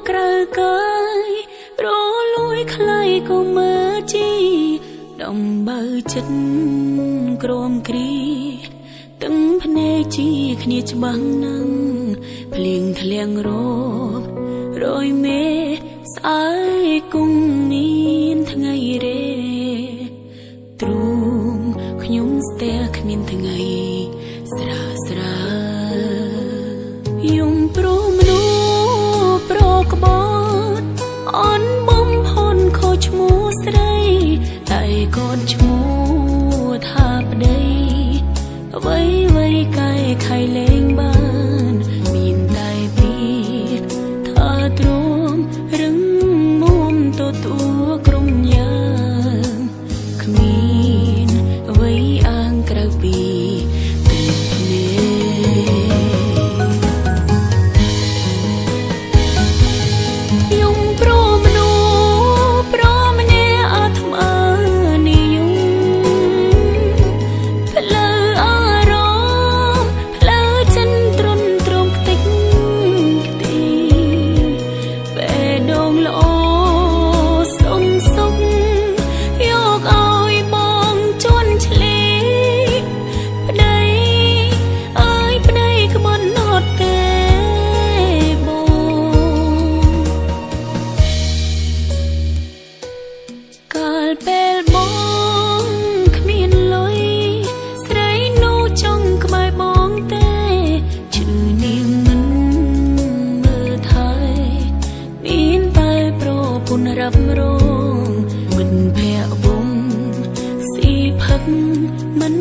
ក្រៅកាយរលួយខ្លៃក៏មើជីដំបើចិត្តក្រមគ្រីទាំងភ្នែកជីគ្នាច្បាស់ណាស់ភ្លៀងធ្លៀងរបរយមេស្អែកគង់មានថ្ងៃរេទ្រូងខ្ញុំស្ទះគ្មានថ្ងៃស្រាស្រាយំព្រោះមនុស្សប្រក្បត់អនបំផុនខុសឈ្មោះស្រីតែកូនឈ្មោះថាប្តីអ្វីអ្វីកែខៃលេងបានមានតែពីថាទ្រាំរឹងមុំទទួលក្រុមយ៉ាងគ្មានអ្វីអាងក្រៅពីទឹកភ្នែកយំព្រមមនុស្សព្រមអ្នកអាត្មានិយមផ្លូវអារម្មណ៍ផ្លូវចិនទ្រុនទ្រោមខ្ទេចខ្ទីបេះដូងល្អសុំសុំយកឲ្យបងជន់ឆ្លីប្តីអើយប្តីក្បត់ណត់ទេបងកាលពេលបងគ្មានលុយស្រីនោះចង់ក្បែរបងទេឈឺនាងមិនមើលថែមានតែប្រពន្ធរ៉ាប់រងមិនភ័ក្រវងស៊ីផឹកមិន